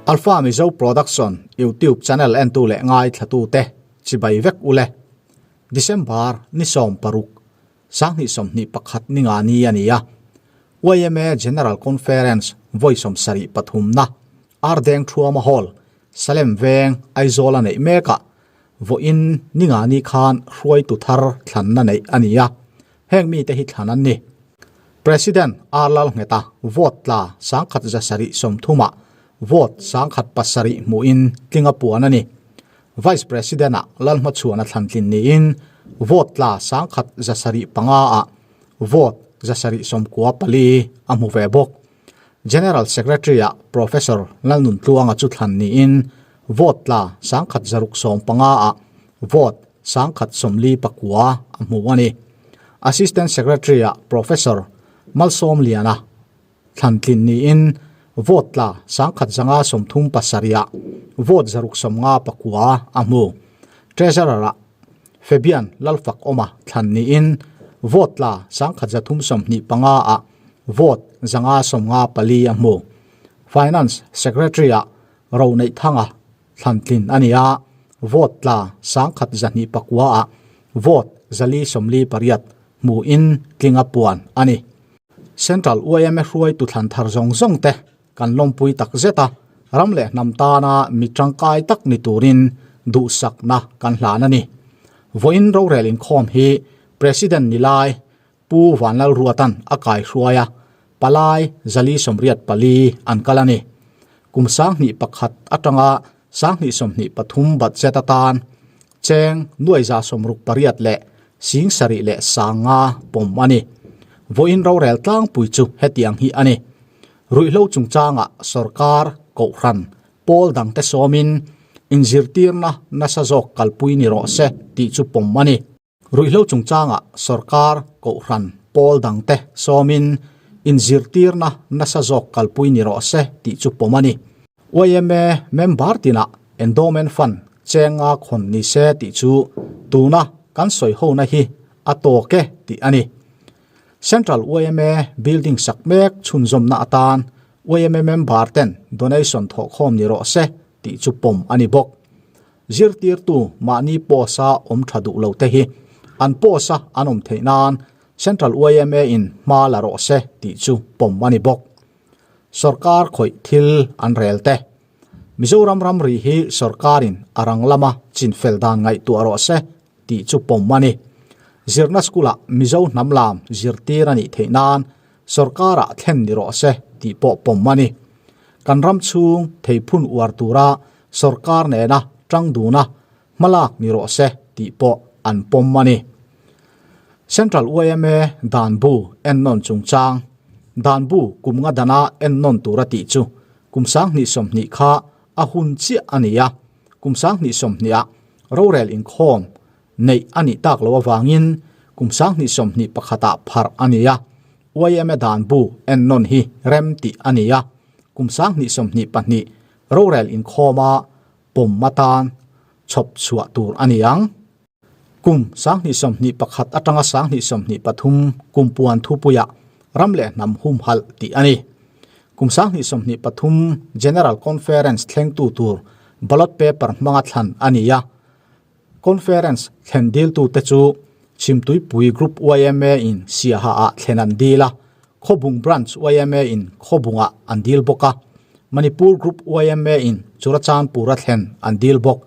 Alpha Mizo Production YouTube channel entu leh ngaithlatute chibai vek ule. December ni 16, 2021 ninga ni a ni a. YMA General Conference vawi 73 na Ardeng Thuama Hall, Salem Veng, Aizawl a neih mekah vawiin ninga ni khan hruaitu thar thlanna neih a ni a. Heng mite hi thlan an ni. President R Lalngheta vote tla 1730 ah vote 1007 hmuhin tling a puan a ni. Vice President ah Lalhmachhuana thlantlin niin vote tla 1175 ah vote 794 a hmu ve bawk. General Secretary ah Professor Lalnuntluanga chu thlan niin vote tla 1695 ah vote 1049 a hmu a ni. Assistant Secretary ah Professor Malsawmliana thlantlin niin vote tla 1137 ah vote 659 a hmu. Treasurer ah Fabian Lalfakawma thlan niin vote tla 1325 ah vote 594 a hmu. Finance Secretary ah Roneihthanga thlantlin a ni a, vote tla 1209 ah vote 448 hmuhin tling a puan a ni. Central YMA hruaitu thlan thar zawng zawng te kan lawmpui tak zet a, ram leh hnam tana mi tangkai tak ni turin duhsakna kan hlan a ni. Vawiin rorel inkhawm hi President ni lai Pu Vanlalruatan a kaihruai a, palai 484 an kal a ni. Kum 21 atanga 2023 budget atan cheng 668 leh 7 leh 5 pawm a ni. Vawiin rorel tlangpui chu hetiang hi a ni. Ruihhlo chungchangah sorkar, kohhran, pawl dangte sawmin inzirtirna nasa zawk kalpui ni rawh se tih chu pawm a ni. Ruihhlo chungchangah sorkar, kohhran, pawl dangte sawmin inzirtirna nasa zawk kalpui ni rawh se tih chu pawm a ni. YMA member tinah Endowment Fund chenga khawn ni se tih chu tuna kan sawi hona hi a tawk e tih a ni. Central YMA building sak mek chhunzawmna atan YMA member ten donation thawhkhawm ni rawh se tih chu pawm a ni bawk. Zirtirtu mahni post-a awm tha duh lo te hi an post-a an awm theih nan Central YMA in hma la rawh se tih chu pawm a ni bawk. Sorkar khawih thil an rel te. Mizoram ramri hi sorkarin a rang lama chinfel dan ngaihtuah rawh se tih chu pawm a ni. Zirna school-ah Mizo hnam lam zirtir a nih theih nan sorkarah thlen ni rawh se tih pawh pawm a ni. Kan ram chhung theiphun uar tura sorkar nena tang duna hmalak ni rawh se tih pawh an pawm a ni. Central YMA dan bu ennawn chungchang dan bu kum nga dana ennawn tura tih chu kum 2020 kha a hun chiah a ni a, kum 2020 ah rorel inkhawm neih a nih tak loh avangin kum 2021 ah pharh a ni a, YMA dan bu ennawn hi rem tih a ni a, kum 2022 rorel inkhawma pawm atan chhawp chhuah tur a ni ang. Kum 2021 atanga 2023 kum puan thupuiah ram leh hnam humhalh tih a ni. Kum 2023 General Conference thlengtu tur ballot paper hmanga thlan a ni a. Conference thlen diltute chu Chhimtuipui Group YMA in Siaha ah thlen an dil a, Khawbung Branch YMA in Khawbungah an dil bawk a, Manipur Group YMA in Churachandpur a thlen an dil bawk.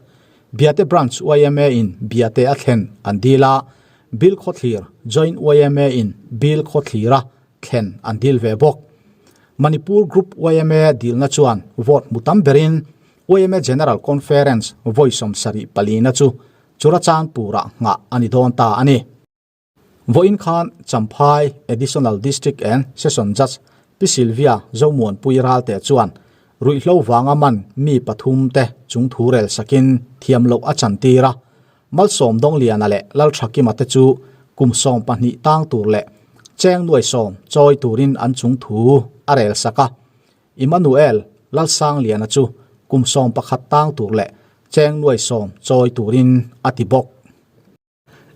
Biate Branch YMA in Biate a thlen an dil a, Bilkhawthlir Joint YMA in Bilkhawthlira thlen an dil ve bawk. Manipur Group YMA dilna chuan vote hmu tam berin YMA General Conference vawi 74 na chu Churachandpur-ah nghah a ni dawn ta a ni. Vawiin khan Champhai Additional District and Session Judge Pi Sylvia Zomuanpui Ralte chuan ruihhlo vanga man mi pathum te chung thu rel sakin thiam loh a chantir a. Malsawm Dawngliana leh Lalthakima te chu kum 12 tang tur leh cheng nuai 10 chawi turin an chung thu a rel sak a. Emmanuel Lalsangliana chu kum 11 tang tur leh cheng nuai 10 chawi turin a ti bawk.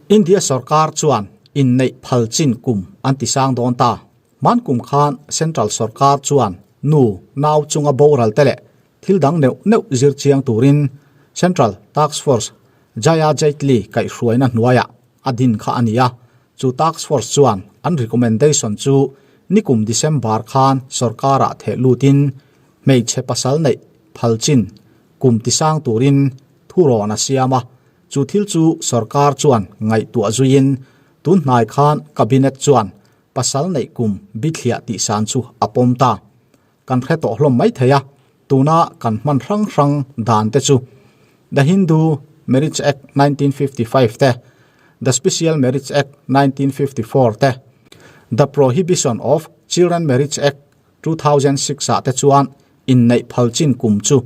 India sarkar chuan inneih phal chin kum an ti sang dawn ta. Man kum khan Central sarkar chuan nu nau chunga boral te leh thil dang neuh neuh zir chiang turin Central Task Force Jaya Jaitley kaihhruaina hnuaiah a din kha a ni a, chu task force chuan an recommendation chu nikum December khan sorkarah theh lutin hmeichhe pasal neih phal chin kum tisang turin thurawn a siam a, chu thil chu sorkar chuan ngaihtuah zuiin tun hnai khan cabinet chuan pasal neih kum bithliah tihsan chu a pawm ta. Kan hre tawh hlawm mai thei a, tuna kan hman hrang hrang dan te chu The Hindu Marriage Act 1955 te, The Special Marriage Act 1954 te, The Prohibition of Children Marriage Act 2006 ah te chuan inneih phal chin kum chu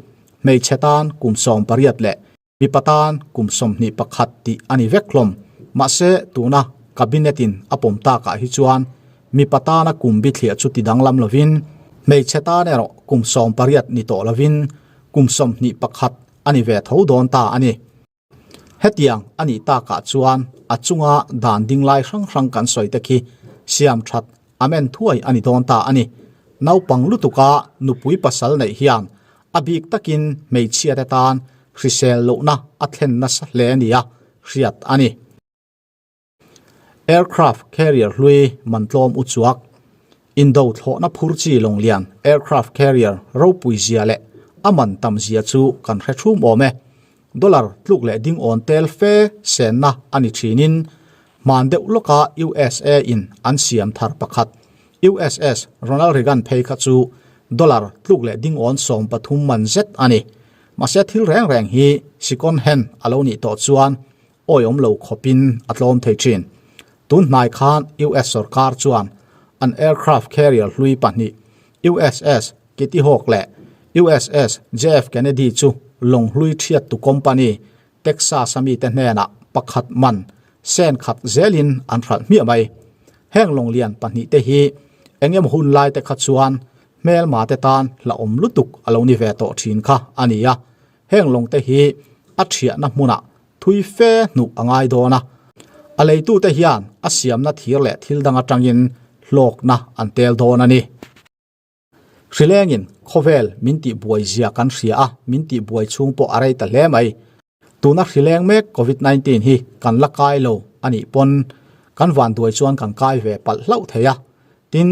hmeichhe tan kum 18 leh Mipa tan kum 21 tih a ni vek hlawm. Mahse, tuna Cabinet in a pawm takah hi chuan mipa tana kum bithliah chu ti danglam lovin, hmeichhe tan erawh kum 18 ni tawh lovin kum 21 a ni ve tho dawn ta a ni. Hetiang a nih takah chuan a chunga dan ding lai hrang hrang kan sawi te khi siam that Amen thuai a ni dawn ta a ni. Naupang lutuka nupui pasal neih hian a bik takin hmeichhiate tan hrisel lohna a thlen nasa hle nia hriat a ni. Aircraft carrier hlui mantlawm uchuak, Indo thlawhna phur chi lawnglian aircraft carrier ropui zia leh a man tam zia chu kan hre thum awm e. Dollar tluk leh ding awn tel fe senna a ni thinin Hman deuh lawka USA in an siam thar pakhat, USS Ronald Reagan phei kha chu dollar tluk leh dingawn 13 man zet a ni. Mahse thil reng reng hi second hand a lo nih tawh chuan awiawm lo khawpin a tlawm thei thin. Tun hnai khan US sorkar chuan an aircraft carrier hlui pahnih USS Kitty Hawk leh USS JF Kennedy chu lawng hlui thiattu company Texas a mite hnenah pakhat man sen khat zelin an hralh hmiah mai. Heng lawnglian pahnihte hi eng emaw hun laite kha chuan hmelma te tan hlauhawm lutuk a lo ni ve tawh thin kha a ni a. Heng lawngte hi a thiahna hmunah thui fe hnuh a ngai dawn a. A leitute hian a siamna thir leh thil dang atangin hlawkna an tel dawn a ni. Hrilengin khawvel min tih buai zia kan hria a, min tih buai chhung pawh a rei ta hle mai. Tuna hrileng mek Covid 19 hi kan la kai lo a nih pawn kan van duai chuan kan kai ve palh hlauh thei a, tin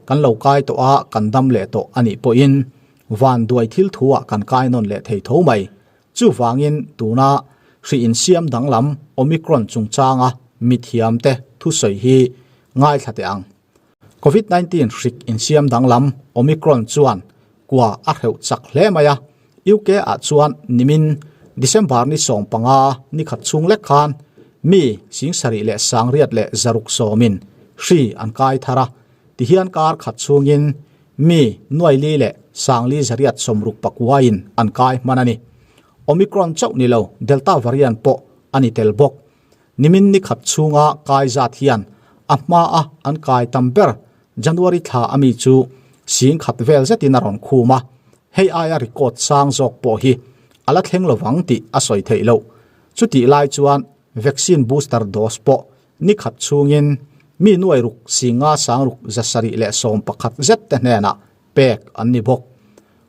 kan lo kai tawh a kan dam leh tawh a nih pawhin van duai thil thu ah kan kai nawn leh thei tho mai. Chuvangin tuna hri insiam danglam Omicron chungchanga mithiamte thusawi hi ngaithla teh ang. Covid 19 hrik insiam danglam Omicron chuan kua a hreuh chak hle mai a, UK ah chuan nimin December ni 15 ni khat chhung lek khan mi 76,670 hri an kai thar a, tihian kar khat chhungin mi 4,589 in an kai hman a ni. Omicron chauh ni lo Delta variant pawh a ni tel bawk. Nimin ni khat chhunga kai zat hian a hmaa an kai tam ber January thla a mi chu sing khat vel zetin a rawn khum a, hei aia record sang zawk pawh hi a la thleng lovang tih a sawi theih loh. Chutih lai chuan vaccine booster dose pawh ni khat chhungin mi nuai ruk singa sang ruk 711 zet te hnenah pek an ni bawk.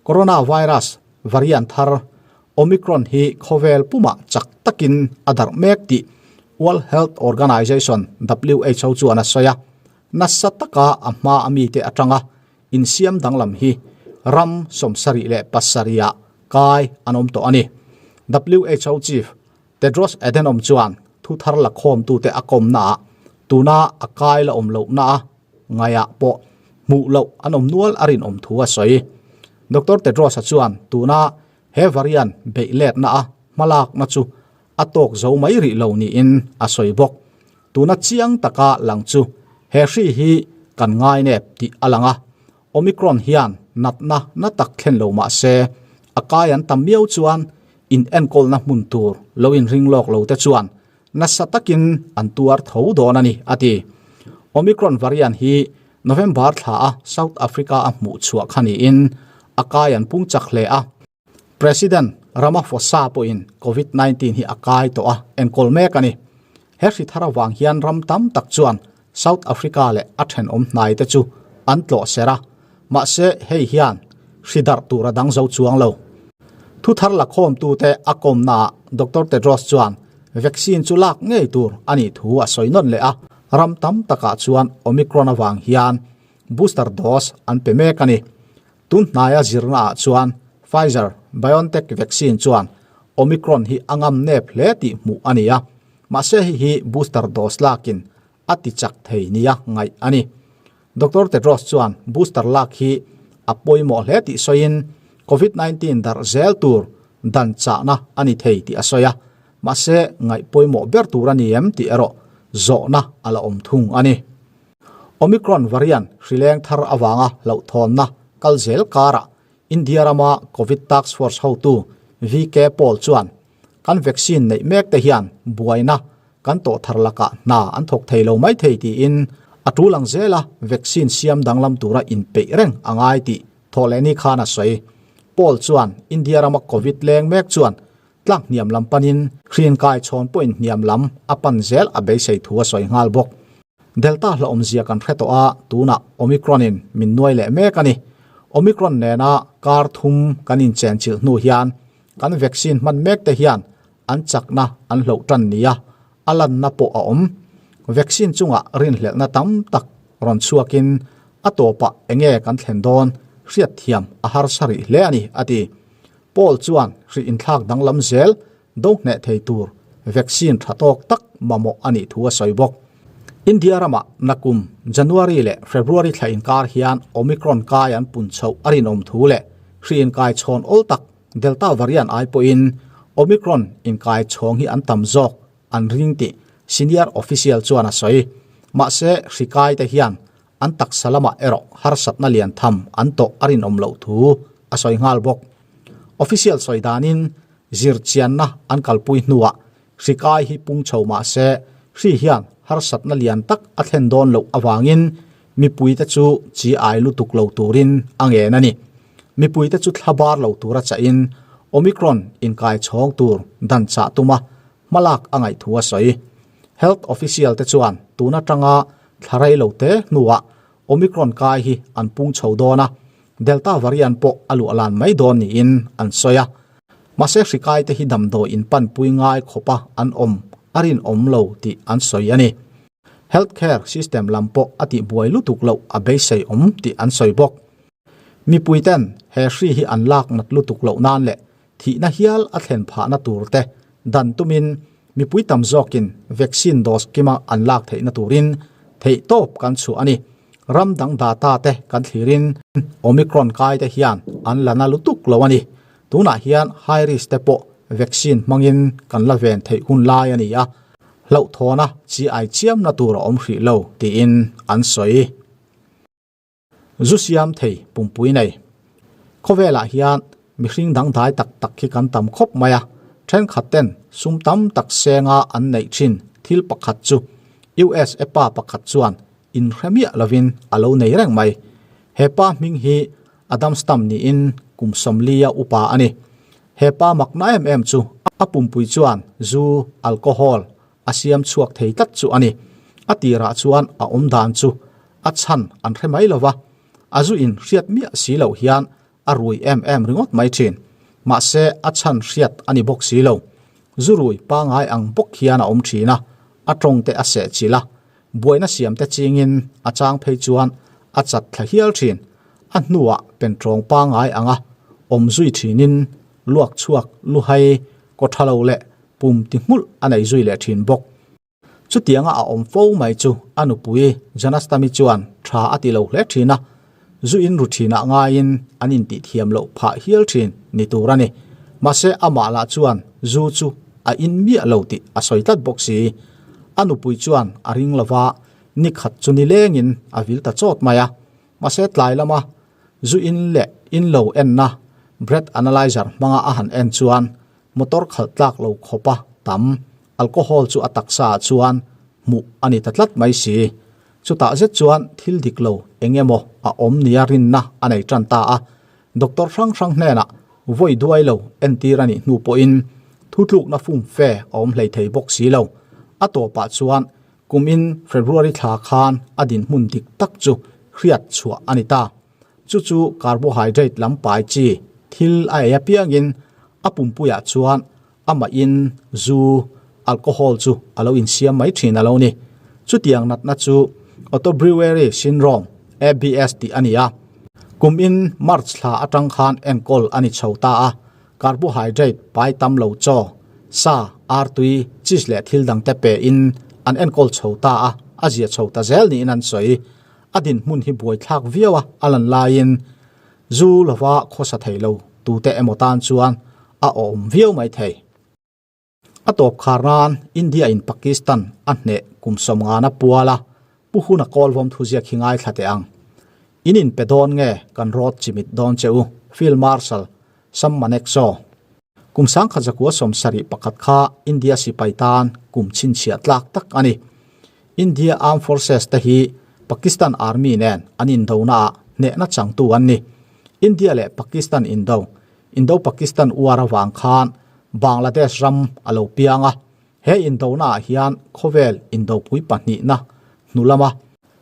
Coronavirus variant thar Omicron hi khawvel pumah chak takin a darh mek tih World Health Organization, who, chuan a sawi a. Nasa taka a hma a mite atanga insiam danglam hi ram 77 ah kai an awm tawh a ni. Who chief Tedros Adhanom chuan thu thar la khawmtute a kawmnaah tuna a kai la awm lohna a ngaiah pawh hmuh loh an awm nual a rinawm thu a sawi. Doctor Tedros-a chuan tuna he variant beih letna a hmalakna chu a tawk zo mai rih lo niin a sawi bawk. Tuna chiang taka lang chu he hri hi kan ngainep tih a lang a, Omicron hian natna na tak thlen lo mah se, a kai an tam miau chuan in enkawlna hmun tur lo inring lawk lo te chuan nasa takin an tuar tho dawn a ni, a ti. Omicron variant hi November thla a South Africa a hmuh chhuah kha niin a kai an pung chak hle a. President Ramaphosa pawhin Covid 19 hi a kai tawh a, enkawl mek a ni. He hri thar avang hian ram tam tak chuan South Africa leh a thenawm hnai te chu an tlawh ser a, mahse hei hian hri darh tur a dang zo chuang lo. Thuthar lakhawmtute a kawmnaah Doctor Tedros chuan vaccine chu lak ngei tur a nih thu a sawi nawn leh a, ram tam takah chuan Omicron avang hian booster dose an pe mek a ni. Tun hnaia zirnaah chuan Pfizer BioNTech vaccine chuan Omicron hi a ngam nep hle tih hmuh a ni a, mahse hei hi booster dose lakin a ti chak thei nia ngaih a ni. Doctor Tedros chuan booster lak hi a pawimawh hle tih sawiin Covid 19 darh zel tur dan chahna a ni thei tih a sawi a, mahse ngaih pawimawh ber tur a ni em tih erawh zawhna a la awm thung a ni. Omicron variant hrileng thar avanga hlauhthawnna kal zel karah India rama Covid Task Force hotu VK Paul chuan kan vaccine neih mek te hian buaina kan tawh thar lakah hna an thawk thei lo mai thei tiin a tul ang zela vaccine siam danglam tura inpeih reng a ngai tih thawhlehni khan a sawi. Paul chuan India rama Covid leng mek chuan tlak hniam lam panin hriankai chhawn pawhin hniam lam a pan zel a beisei thu a sawi nghal bawk. Delta hlauhawmzia kan hre tawh a, tunah Omicron-in min nuai leh mek a ni. Omicron nena kar thum kan inchenchilh hnu hian kan vaccine hman mek te hian an chakna an hloh tan nia a lanna pawh a awm. Vaccine chungah rinhlelhna tam tak rawn chhuakin a tawpah enge kan thlen dawn hriatthiam a harsa rih hle a ni, a ti. Paul chuan hrih inthlak danglam zel do hneh thei tur vaccine tha tawk tak mamawh a nih thu a sawi bawk. India ramah nakum January leh February thla inkar hian Omicron kai an pun chhoh a rinawm thu leh hri inkai chhawn awl tak Delta variant ai pawhin Omicron inkai chhawng hi an tam zawk an ring tih senior official chuan a sawi. Mahse hri kai te hian an taksa lamah erawh harsatna lian tham an tawh a rinawm loh thu a sawi nghal bawk. Official sawi danin zirchianna an kalpui hnuah hri kai hi pung chho mahse hri hian harsatna lian tak a thlen dawn loh avangin mipuite chu chi ai lutuk lo turin a ngen a ni. Mipuite chu thla bar lo tura chahin Omicron inkai chhawng tur dan chah tuma hmalak a ngaih thu a sawi. Health official te chuan tun atanga thla rei lo te hnuah Omicron kai hi an pung chho dawn a, Delta variant pawh a luah lan mai dawn niin an sawi a. Mahse hri kai te hi damdawi in panpui ngai khawpa an awm a rinawm lo tih an sawi a ni. Health care system lam pawh a tihbuai lutuk loh a beisei awm tih an sawi bawk. Mipui ten he hri hi an lak nat lutuk loh nan leh thihna hial a thlen phahna tur te dan tumin mipui tam zawkin vaccine dose kima an lak theihna turin theihtawp kan chhuah a ni. Ram dang data te kan thlirin Omicron kai te hian an la na lutuk lo a ni. Tunah hian high risk te pawh vaccine hmangin kan la ven theih hun lai a ni a, hlauhthawna chi ai chiamna tur a awm hrih lo tiin an sawi. Zu siam thei pumpui nei. Khawvelah hian mihring dangdai tak tak hi kan tam khawp mai a, thenkhat ten sum tam tak senga an neih thin thil pakhat chu USA pa pakhat chuan inhre miah lovin a lo nei reng mai. He pa hming hi Adam Stam niin kum sawmlia upa a ni. He pa makna em em chu a pumpui chuan zu, alcohol, a siam chhuak thei tlat chu a ni. A tirah chuan a awm dan chu a chhan an hre mai lo va, a zu in hriat miah si loh hian a rui em em ringawt mai thin. Mahse a chhan hriat a ni bawk si lo. Zu rui pangai ang bawk hian a awm thin a, a tawng te a seh chilh a, buaina siam te chingin a chang phei chuan a chat thla hial thin. A hnuah pentawng pangai anga awm zui thinin luak chhuak luhai kaw tha lo leh pum ti nghulh a nei zui leh thin bawk. Chutianga a awm fo mai chu a nupui Janastami chuan tha a ti lo hle thin a, zu in ru thinah ngaiin an intih thiam loh phah hial thin ni tur a ni. Mahse amah lah chuan zu chu a in miah lo tih a sawi tlat bawk si. A nupui chuan a ring lova ni khat chu ni lengin a vil ta chawt mai a. Mahse tlai lama zu in leh in lo enna breath analyzer hmanga a han en chuan Motor khalh tlak lo khawpa tam alcohol chu a taksa ah chuan hmuh a ni ta tlat mai si. Chutah zet chuan thil dik lo eng emaw a awm nia rinna a nei tan ta a. Doctor hrang hrang hnenah vawi duai lo entir a nih hnu pawhin thutlukna fum fe a awm hlei thei bawk si lo. A tawpah chuan kumin February thla khan a dinhmun dik tak chu hriat chhuah a ni ta. Chu chu carbohydrate lam pai chi thil a ei apiangin A pumpuiah chuan amahin zu, alcohol, chu a lo insiam mai thin a lo ni. Chutiang natna chu Autobrewery Syndrome, ABS, tih a ni a. Kumin March thla atang khan enkawl a ni chho ta a, carbohydrate pai tam lo chaw, sa, artui, cheese leh thil dangte pein an enkawl chho ta a, a zia chho ta zel niin an sawi. A dinhmun hi buaithlak viau a, a lan laiin zu lova khawsa thei lo tute emaw tan chuan a awm viau mai thei. A tawp khar nan India in Pakistan a hneh kum sawmngana pual a, Pu Huna Kawlvawm thuziak hi ngaithla teh ang. In inpe dawn nge kan rawt chimit dawn che u, Field Marshal Sam Manekshaw. Kum sangkhat zakua 71 kha India sipai tan kum chhinchhiah tlak tak a ni. India Armed Forces te hi Pakistan Army nen an indonaah hnehna changtu an ni. India leh Pakistan indo, Indo-Pakistan War avang khan Bangladesh ram a lo piang a. He indonaah hian khawvel indopui pahnihna hnu lama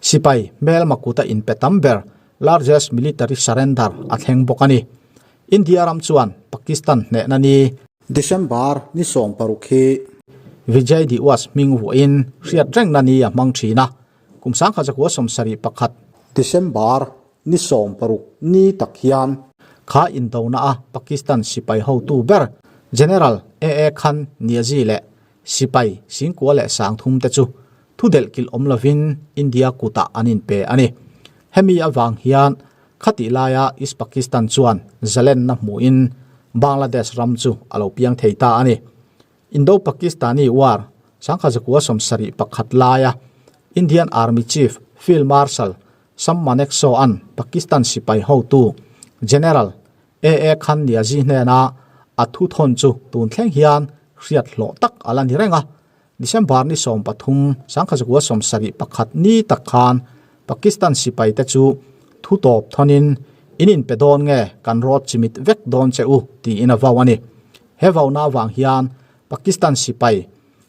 sipai hmelma kuta inpe tam ber, largest military surrender, a thleng bawk a ni. India ram chuan Pakistan hnehna ni, December ni 16 hi Vijay Diwas hming vuahin hriat rengna ni a hmang thin a, kum 1971, December ni 16 ni tak hian kha indona a Pakistan sipai hotu ber General AA Khan Niazi leh sipai 9000 leh 3000 te chu thu delh kilh awm lovin India kutah an inpe a ni. Hemi avang hian khatih laia East Pakistan chuan zalenna hmuhin Bangladesh ram chu a lo piang thei ta a ni. Indo-Pakistani War 1971 laia Indian Army Chief Field Marshal Sam Manekshaw-a'n Pakistan sipai hotu General AA Khan Niazi hnena a thu thawn chu tun thleng hian hriat hlawh tak a la ni reng a. December ni 13, 1971 ni tak khan Pakistan sipaite chu thu tawp thawnin in inpe dawn nge kan rawt chimit vek dawn che u tiin a vau a ni. He vauna avang hian Pakistan sipai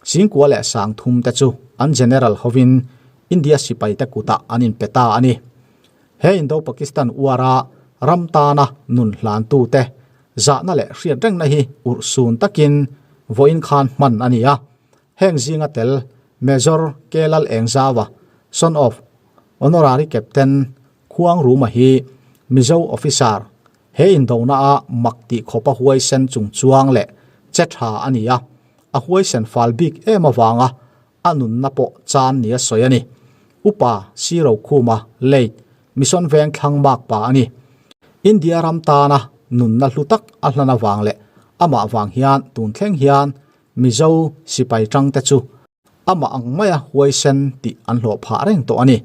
9000 leh 3000 te chu an general hovin India sipaite kutah an inpe ta a ni. He Indo-Pakistan War-a ram tana nun hlantute zahna leh hriat rengna hi urhsun takin vawiin khan hman a ni a. Heng zinga tel Major Kelal Engzawa, son of Honorary Captain Khuang Ruma hi Mizo officer he indona-a mak tih khawpa huaisen chung chuang leh che tha a ni a, a huaisen fal bik em avanga a nunna pawh chan nia sawi a ni. Upa Siro Khuma late Mission Veng thlang mak pa a ni. India ram tana nunna hlu tak a hlan avang leh amah vang hian tun thleng hian Mizo sipai tangte chu amah ang maia huaisen tih an hlawh phah reng tawh a ni.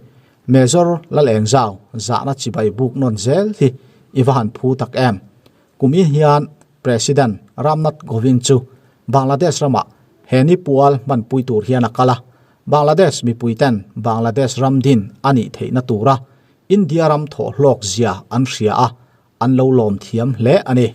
Major Lalengzau zahna chibai buk nawn zel hi i va han phu tak em. Kumin hian President Ramnath Kovind chu Bangladesh ramah he ni pual hmanpui tur hian a kal a, Bangladesh mipuiten Bangladesh ram din a nih theihna tura India ram thawhhlawk zia an hria a, an lo lawm thiam hle a ni.